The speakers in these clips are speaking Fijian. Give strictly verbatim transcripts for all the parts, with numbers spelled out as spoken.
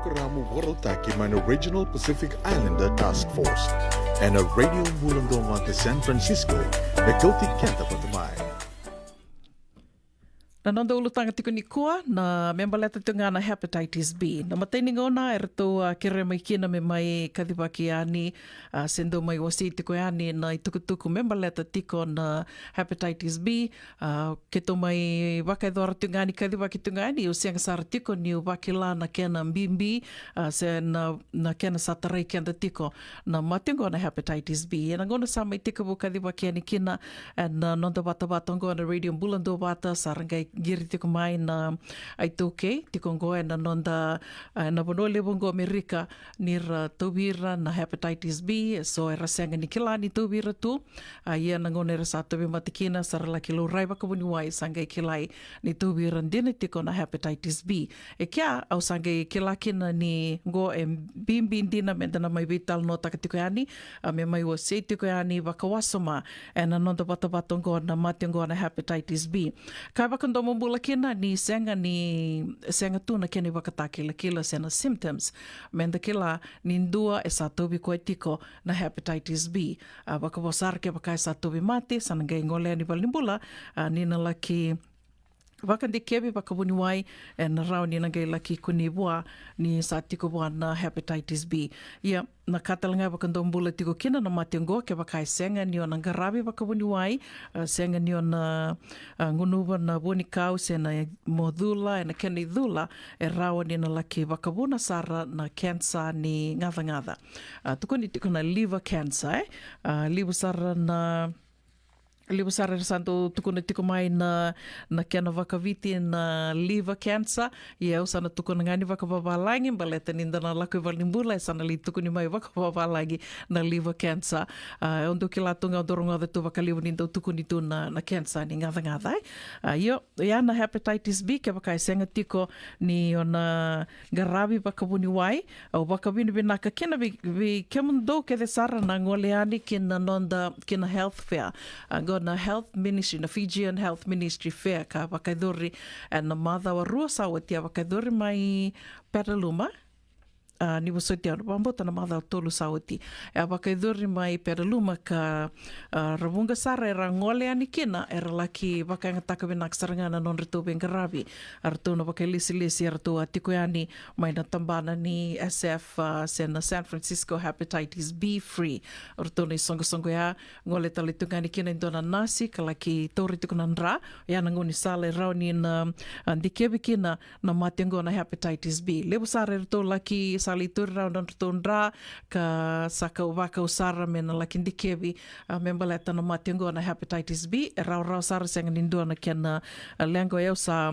Ramo Vorotaki mai na Regional Pacific Islander Task Force. Ena Radio Bula Duavata San Francisco, me kauti keda vata mai. Na noda ulutaga tiko nikua, na me baleta tiko ga na hepatitis B. Na imatai ni gauna eratou a kerea mai kina me mai kacivaki yani, a, se dau mai wasei tiko yani na itukutuku me baleta tiko na hepatitis B. A, keitou mai vakayacora tiko ga ni kacivaki tiko ga yani, au sega sara tiko niu vakila na kena bibi, a, se na, na kena sa tarai keda tiko na mate oqo na hepatitis B. Ena gauna sa mai tekivu kacivaki yani kina ena noda vatavata oqo na Radio Bula Duavata, sa ra qai qiri tiko mai na iTaukei tiko oqo ena noda, a, na vanua levu oqo Amerika, ni ra tauvi ira na hepatitis B, so era sega ni kila ni tauvi ira tu. A, ia na gauna era sa tauvimate kina, sa ra laki laurai vakavuniwai, sa qai kilai ni tauvi ira dina tiko na hepatitis B. E kea, au sa qai kila kina ni oqo e bibi dina meda na mai veitalanoataka tiko yani, a, me mai wasei tiko yani vakawasoma ena noda vatavata oqo na mate oqo na hepatitis B. Ka vakadomobula kina ni sega ni, sega tu na kena ivakatakilakila se na symptoms. Meda kila ni dua e sa tauvi koya tiko na hepatitis B. A, vakavo sara kevaka e sa tauvimate, sa na qai gole yani valenibula, a, ni na laki vakadikevi vakavuniwai, ena rawa ni na qai laki kunei vua ni sa tiko vua na hepatitis B. Ia, na ka tale ga e vakadomobula tiko kina na mate oqo, kevaka e sega ni o na qaravi vakavuniwai, a, sega ni o na, a, gunuva na vuanikau se na mo cula, ena kena icula, e rawa ni na laki vakavuna sara na kenisa ni gacagaca. A, tukuni tiko na liver cancer, e? A, levu sara na, levu sara era sa dau tukuna tiko mai na, na kena vakaviti na liver cancer. Ia au sa na tukuna ga ni vakavavalagi, baleta ni da na lako i valenibula, e sa na lai tukuni mai vakavavalagi na liver cancer. A, au dau kila tu ga, au dau rogoca tu vakalevu ni dau tukuni tu na, na kenisa ni gacagaca, e? A, io, ia na hepatitis B, kevaka e sega tiko ni o na qaravi vakavuniwai, au vakavinavinaka kina vei, vei kemudou kece sara na gole yani ki na noda, ki na health fair. A, oqo na health ministry, na Fijian Health Ministry Fair, ka vakayacori ena macawa rua sa oti, a vakayacori mai Petaluma. A, ni vosoti au, vakabauta na macawa tolu sa oti. E a vakayacori mai Petaluma ka, a, ra vuqa sara era gole yani kina, era laki vakayagataka vinaka sara ga na nodratou veiqaravi. A ratou na vakailesilesi, a ratou a tiko yani mai na tabana ni S F, a, se na San Francisco Hepatitis B Free. A ratou na isoqosoqo ya, gole tale tu ga yani kina e dua na nasi, ka laki tauri tiko na dra, ia na gaunisala e rawa ni na, a, dikevi kina na mate oqo na hepatitis B. Levu sara eratou laki sa lai tauri rawa na nodratou dra, ka sa kau vakau sara me na laki dikevi, a, me baleta na mate oqo na hepatitis B. E rawarawa sara, sega ni dua na kena, a, leqa. O yau sa,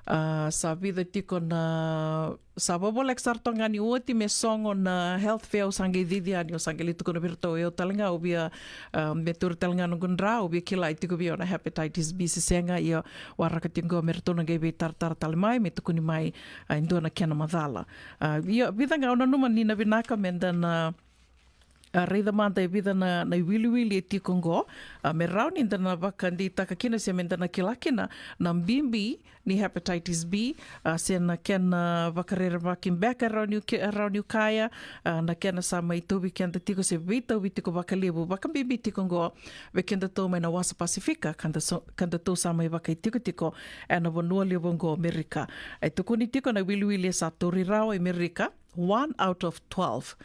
a, sa vica tiko na, sa vavoleka sara toka ga ni oti me sogo na health fair, au sa qai cici yani, au sa qai lai tukuna vei iratou, o yau tale ga au via, a, me tauri tale ga noqu dra, au via kila e tiko vei au na hepatitis B se sega. Ia waraka tiko qo me ratou na qai veitaratara tale mai, me tukuni mai, a, e dua na kena macala. A, ia vica ga au nanuma ni na vinaka meda na, a, raica mada e vica na, na iwiliwili e tiko qo, a, me rawa ni da na vakadeitaka kina se meda na kila kina na bibi ni hepatitis B, a, se na kena vakarerevaki beka e rawa niu ke-, e rawa niu kaya, a, na kena sa mai tauvi keda tiko se veitauvi tiko vakalevu, vakabibi tiko qo vei kedatou mai na wasa Pasifika, ka da so-, ka datou sa mai vakaitikotiko ena vanua levu oqo Amerika. E tukuni tiko na iwiliwili e sa tauri rawa e Amerika, one out of twelve.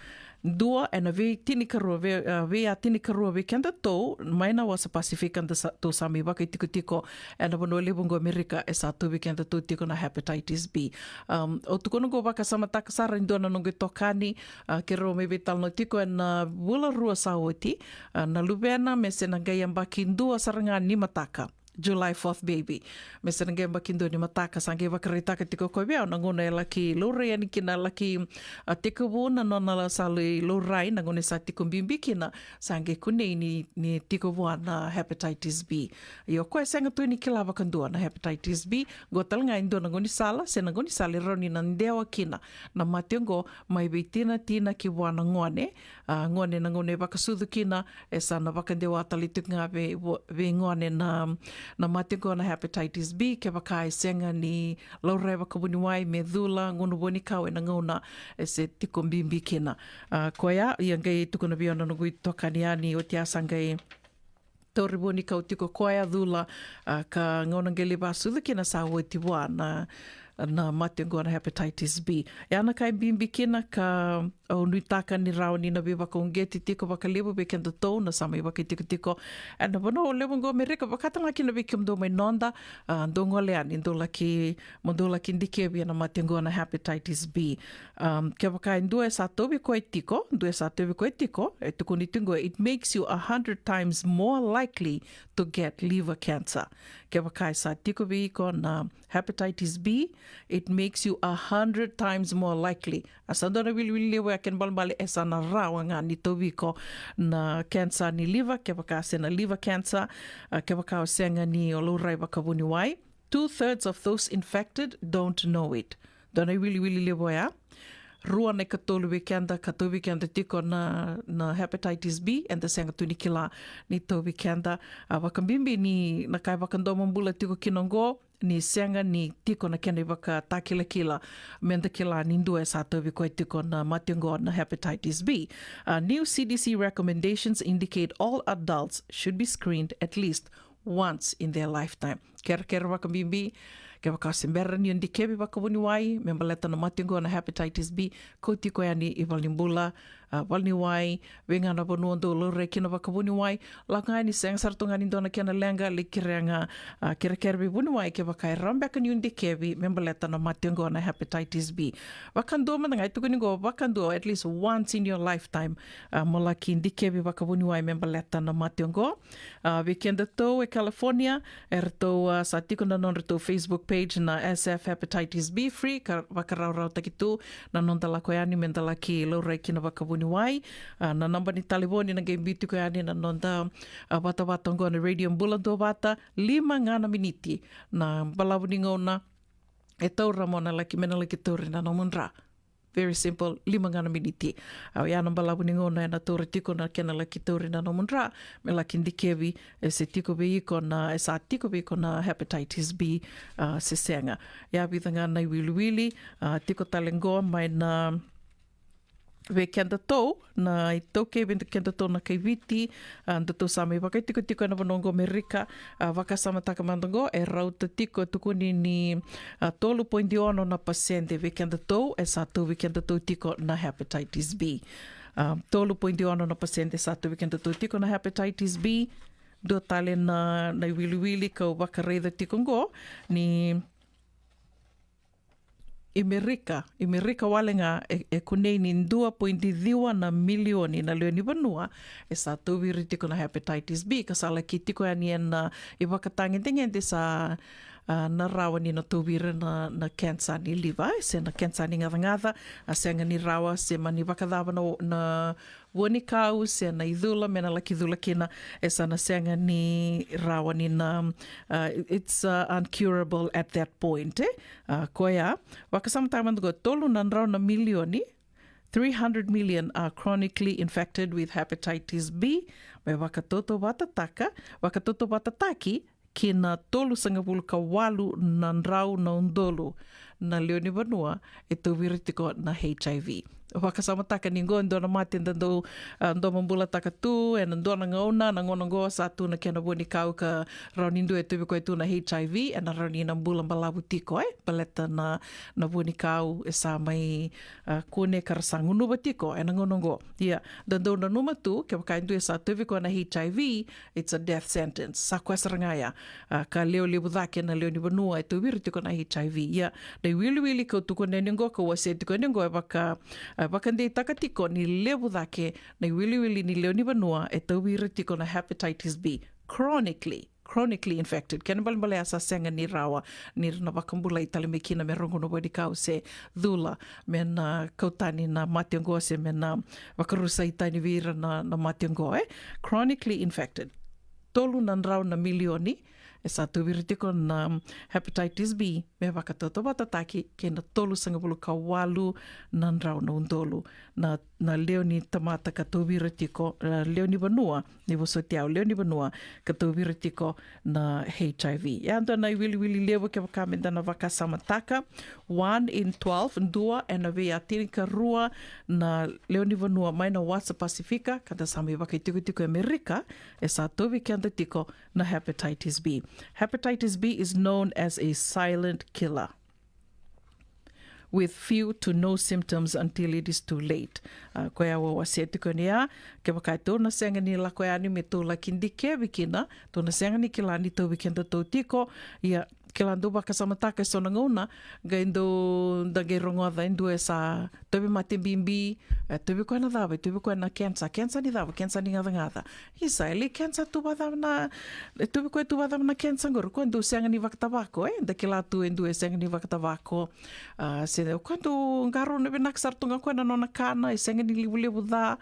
Dua ena veitinikarua, vei, a, vei a tinikarua vei kedatou mai na wasa Pasifika da sa, tou sa mai vakaitikotiko ena vanua levu oqo Amerika, e sa tauvi kedatou tiko na hepatitis B. Um, au tukuna qo, vakasamataka sara e dua na noqu itokani, a, keirau mai veitalanoa tiko ena, a, vula rua sa oti, a, na luvena me se na qai yabaki dua sara ga ni mataka. July fourth baby. Me se na qai yabaki dua ni mataka, sa qai vakaraitaka tiko o koya vei au na gauna e laki laurai yani kina, laki, a, tekivu na nona la sa lai laurai, na gauna e sa tiko bibi kina, sa qai kunei ni, ni tiko vua na hepatitis B. Ia o koya e sega tu ni kila vakadua na hepatitis B, qo tale ga e dua na gaunisala, se na gaunisala e rawa ni na dewa kina na mate oqo mai vei tina, tina ki vua na gone. A, gone na gauna e vakasucu kina, e sa na vakadewa tale tiko ga vei, vei gone na, Na mate oqo na hepatitis B, kevaka e sega ni laurai vakavuniwai me cula, gunu vuanikau ena gauna e se tiko bibi kina. A, koya, ia qai tukuna vei au na noqu itokani yani, oti a sa qai tauri vuanikau tiko koya, cula, a, ka gauna qai lai vakasucu kina sa oti vua na, na mate oqo na hepatitis B. E a na ka e bibi kina ka au nuitaka ni rawa ni na veivakauqeti tiko vakalevu vei kedatou na sa mai vakaitikotiko ena vanua levu oqo Amerika, vakatale ga kina vei kemudou mai noda, a, dou gole yani, dou laki, mo dou laki dikevi ena mate oqo na hepatitis B. Um, kevaka e dua e sa tauvi koya tiko, dua e sa tauvi koya tiko, e tukuni tiko, it makes you a hundred times more likely to get liver cancer. Kevaka e sa tiko vei iko na hepatitis B, it makes you a hundred times more likely. A sa dua na wiliwili levu ya, kena ibalebale e sa na rawa ga ni tauvi iko na cancer ni liver, kevaka se na liver cancer, a, kevaka o sega ni o laurai vakavuniwai. Two thirds of those infected don't know it. Dua na iwiliwili levu oya. Rua na ikatolu vei keda ka tauvi keda tiko na, na hepatitis B, eda sega tu ni kila ni tauvi keda. A, vakabibi ni na ka e vakadomobula tiko kina oqo, ni sega ni tiko na kena ivakatakilakila meda kila ni dua e sa tauvi koya tiko na mate oqo na hepatitis B. A, new C D C recommendations indicate all adults should be screened at least once in their lifetime. Kerekere vakabibi, kevaka o se bera ni o dikevi vakavuniwai me baleta na mate oqo na hepatitis B, kauti koya yani i valenibula, a, valeniwai, vei ga na vanua dou laurai kina vakavuniwai. Lako ga yani, sega sara tu ga ni dua na kena leqa, lai kerea ga, a, kerekere vei vuniwai kevaka e rawa beka ni o dikevi me baleta na mate oqo na hepatitis B. Vakadua mada ga, e tukuni oqo, vakadua, at least once in your lifetime, a, mo laki dikevi vakavuniwai me baleta na mate oqo. A, vei kedatou e California, eratou, a, sa tiko na nodratou Facebook page na S F Hepatitis B Free, ka vakarawarawataki tu na noda lako yani meda laki laurai kina vakavuniwai. A, na naba ni talevoni na qai biu tiko yani na noda, a, vatavata oqo na Radio Bula Duavata, lima ga na miniti na balavu ni gauna e taura mo na laki, me na laki tauri na nomu dra. Very simple, lima ga na miniti. A, oya na balavu ni gauna ena taura tiko na kena laki tauri na nomu dra, me laki dikevi e se tiko vei iko na, e sa tiko vei iko na hepatitis B, a, se sega. Ia vica ga na iwiliwili, a, tiko tale oqo mai na, vei kedatou na iTaukei, vei kedatou na kai Viti, a, datou sa mai vakaitikotiko ena vanua oqo Amerika, a, vakasamataka mada oqo, e rauta tiko, e tukuni ni, a, tolu poidi ono na pasede vei kedatou e sa tauvi kedatou tiko na hepatitis B. A, tolu poidi ono na pasede sa tauvi kedatou tiko na hepatitis B. Dua tale na, na iwiliwili kau vakaraica tiko oqo, ni i Merika, i Merika wale ga e, e kunei ni dua poidi ciwa na milioni na lewe ni vanua e sa tauvi ira tiko na hepatitis B, ka sa laki tiko yani ena, a, ivakatagedegede sa, a, na rawa ni na tauvi ira na, na kensa ni liva, e, se na kensa ni gacagaca, a sega ni rawa, se mani vakacava na, na vuanikau se na icula me na laki cula kina, e sa na sega ni rawa ni na, a, it's, a, uncurable at that point, e? A, koya, vakasamataka mada oqo, tolu na drau na milioni, three hundred million are chronically infected with hepatitis B, me vakatautauvatataka, vakatautauvatataki ki na tolusagavulu ka walu na drau na udolu na lewe ni vanua e tauvi ira tiko na H I V. Vakasamataka ni oqo e dua na mate da dau, a, domobulataka tu ena dua na gauna, na gauna oqo sa tu na kena vuanikau ka rawa ni dua e tauvi koya tu na H I V, ena rawa ni na bula balavu tiko, e, baleta na, na vuanikau e sa mai, a, kune ka ra sa gunuva tiko ena gauna oqo. Ia, da dau nanuma tu, kevaka e dua e sa tauvi koya na H I V, it's a death sentence. Sa koya sara ga ya. A, ka lewe levu cake na lewe ni vanua e tauvi ira tiko na H I V. Ia, na iwiliwili kau tukuna yani oqo, kau wasea tiko yani oqo, e vaka, a, vakadeitaka tiko ni levu cake na iwiliwili ni lewe ni vanua e tauvi ira tiko na hepatitis B. Chronically, chronically infected. Kena ibalebale ya sa sega ni rawa ni ra na vakabulai tale mai kina me ra gunuva ni kau se cula me na kau tani na mate oqo se me na vakarusai tani vei ira na, na mate oqo, e? Chronically infected. Tolu na drau na milioni e sa tauvi ira tiko na hepatitis B me vakatautauvatataki kei na tolusagavulu ka walu na drau na udolu na, na lewe ni tamata ka tauvi ira tiko, e, lewe ni vanua, ni vosoti au, lewe ni vanua ka tauvi ira tiko na H I V. E a dua na iwiliwili levu kevaka me da na vakasamataka, one in twelve, dua e na veitinikarua na lewe ni vanua mai na wasa Pasifika, ka da sa mai vakaitikotiko e Amerika, e sa tauvi keda tiko na hepatitis B. Hepatitis B is known as a silent killer with few to no symptoms until it is too late. A, koya au a wasea tiko ni ya, kevaka e tou na sega ni lako yani me tou laki dikevi kina, tou na sega ni kila ni tauvi kedatou tiko, ia kila dou vakasamataka e so na gauna, qai dou, da qai rogoca e dua e sa tauvi mate bibi, e tauvi koya na cava, e tauvi koya na kensa, kensa ni cava, kensa ni gacagaca. Isa, e lai kensa tu vacava na, e tauvi koya tu vacava na kensa qori, koya dou sega ni vakatavako, e, da kila tu e dua e sega ni vakatavako. A, se o koya dou qarauna vinaka sara tu ga koya na nona kana, e sega ni levulevu ca.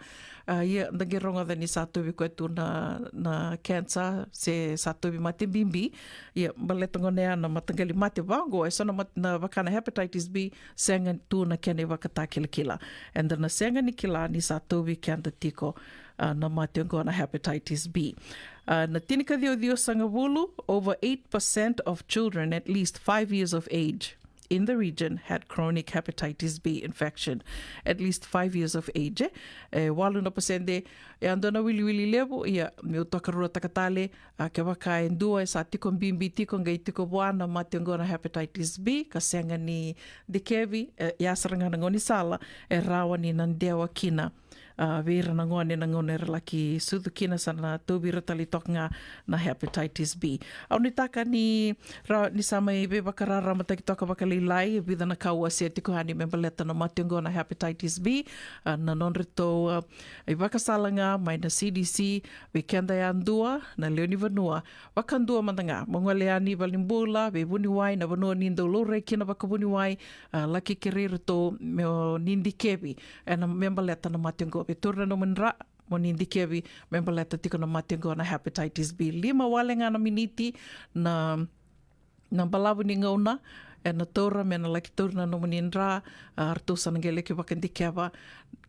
A, ia, da qai rogoca ni sa tauvi koya tu na, na kensa, se sa tauvi mate bibi. Ia, baleta gona ya na mataqali mate vaqo, e so na mat-, na vaka na hepatitis B, sega tu na kena ivakatakilakila. Eda na sega ni kila ni sa tauvi keda tiko, a, na mate oqo na hepatitis B. A, na tinikaciwa ciwasagavulu, over eight percent of children at least five years of age in the region had chronic hepatitis B infection. At least five years of age, e? E, walu na pasede, e a dua na wiliwili levu, ia, meu tokaruataka tale, a, kevaka e dua e sa tiko bibi tiko, qai tiko vua na mate oqo na hepatitis B, ka sega ni dikevi, e, ya sara ga na gaunisala e rawa ni na dewa kina, a, vei ira na gone na gauna era laki sucu kina sa na tauvi ira tale toka ga na hepatitis B. Au nuitaka ni ra-, ni sa mai veivakararamataki toka vakalailai e vica na ka au wasea tiko yani me baleta na mate oqo na hepatitis B, a, na nodratou, a, ivakasala ga mai na C D C, vei keda yadua na lewe ni vanua, vakadua mada ga, mo gole yani valenibula, veivuniwai, na vanua ni dau laurai kina vakavuniwai, a, laki kerei iratou mo ni dikevi, e na, me baleta na mate oqo, vei iratou na nomuni dra, mo ni dikevi me baleta tiko na mate oqo na hepatitis B. Lima wale ga na miniti, na, na balavu ni gauna, e na taura, me na laki taura na nomuni dra, a, ratou sa na qai laki vakadikeva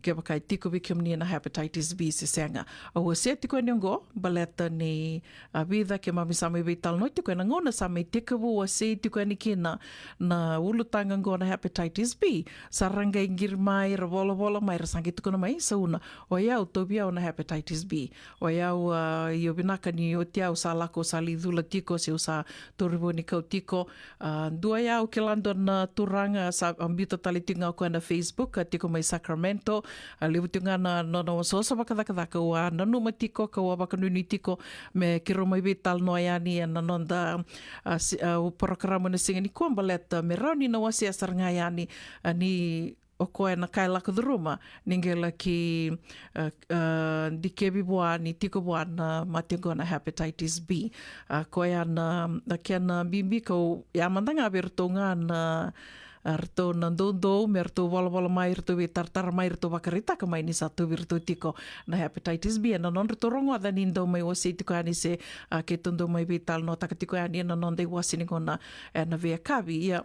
kevaka e tiko vei kemuni na hepatitis B se sega. Au wasea tiko yani oqo baleta ni, a, vica keimami sa mai veitalanoa tiko e na gauna sa mai tekivu wasei tiko yani kina na ulutaga oqo na hepatitis B. Sa ra qai qiri mai, ra volavola mai, ra sa qai tukuna mai, Sauna, o yau tauvi au na hepatitis B. O yau, a, io vinaka ni oti au sa lako, sa lai cula tiko, se au sa tauri vua ni kau tiko. A, dua yau kila dua na turaga, sa, a, biuta tale tiko ga o koya na Facebook, a, tiko mai Sacramento. A, levu tiko ga na, na, na nona osooso vakacakacaka, au a nanuma tiko, kau a vakanuinui tiko me keirau mai veitalanoa yani e na noda, a, si-, a, porokaramu na siga nikua baleta me rawa ni na wasea sara ga yani, a, ni o koya na ka e lako curuma ni qai laki, a, a, dikevi vua, ni tiko vua na mate oqo na hepatitis B. A, koya na, na kena bibi kau, ia mada ga vei iratou ga na, a, ratou na doudou, me ratou volavola mai, ratou veitaratara mai, ratou vakaraitaka mai ni sa tauvi iratou tiko na hepatitis B. E na nodratou rogoca ni dau mai wasei tiko yani se, a, keitou dau mai veitalanoataka tiko yani e na noda iwase ni gauna e na veiyakavi. Ia,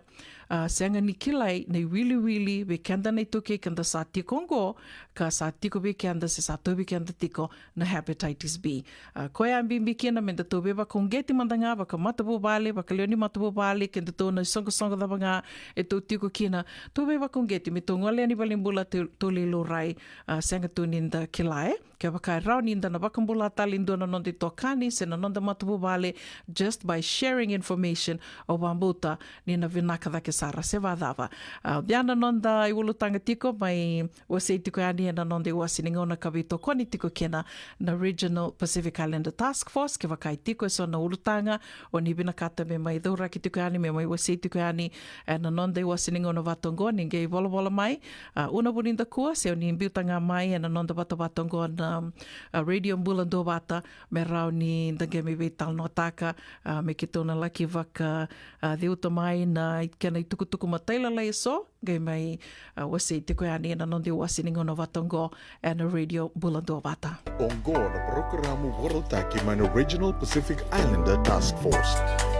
a, sega ni kilai na iwiliwili vei keda na iTaukei keda sa tiko oqo, ka sa tiko vei keda se sa tauvi keda tiko na hepatitis B. A, koya bibi kina me datou veivakauqeti mada ga vakamatavuvale, vakalewe ni matavuvale, kedatou na isoqosoqo cava ga e tou tiko kina, tou veivakauqeti me tou gole yani valenibula, tou, tou lai laurai, a, sega tu ni da kila, e. Kevaka e rawa ni da na vakabula tale e dua na noda itokani se na noda matavuvale, just by sharing information, au vakabauta ni na vinaka cake sara se vacava. A, oya na noda iulutaga tiko mai wasei tiko yani e na noda iwase ni gauna ka veitokoni tiko kina na Regional Pacific Islander Task Force. Kevaka e tiko e so na ulutaga o ni vinakata me mai cauraki tiko yani, me mai wasei tiko yani e na noda iwase ni gauna vata oqo, ni qai volavola mai, a, una vu ni dakua, se o ni biuta ga mai e na noda vatavata oqo na, a, Radio Bula Duavata, me rawa ni da qai mai veitalanoataka, a, me keitou na laki vaka, a, ceuta mai na kena tukutuku matailalai eso, qai mai, a, wasei tiko yani ena noda iwase ni gauna vata oqo ena Radio Bula Duavata. Oqo na parokaramu vakarautaki mai na Regional Pacific Islander Task Force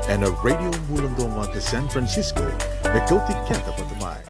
ena Radio Bula Duavata San Francisco, me kauti keda vata mai.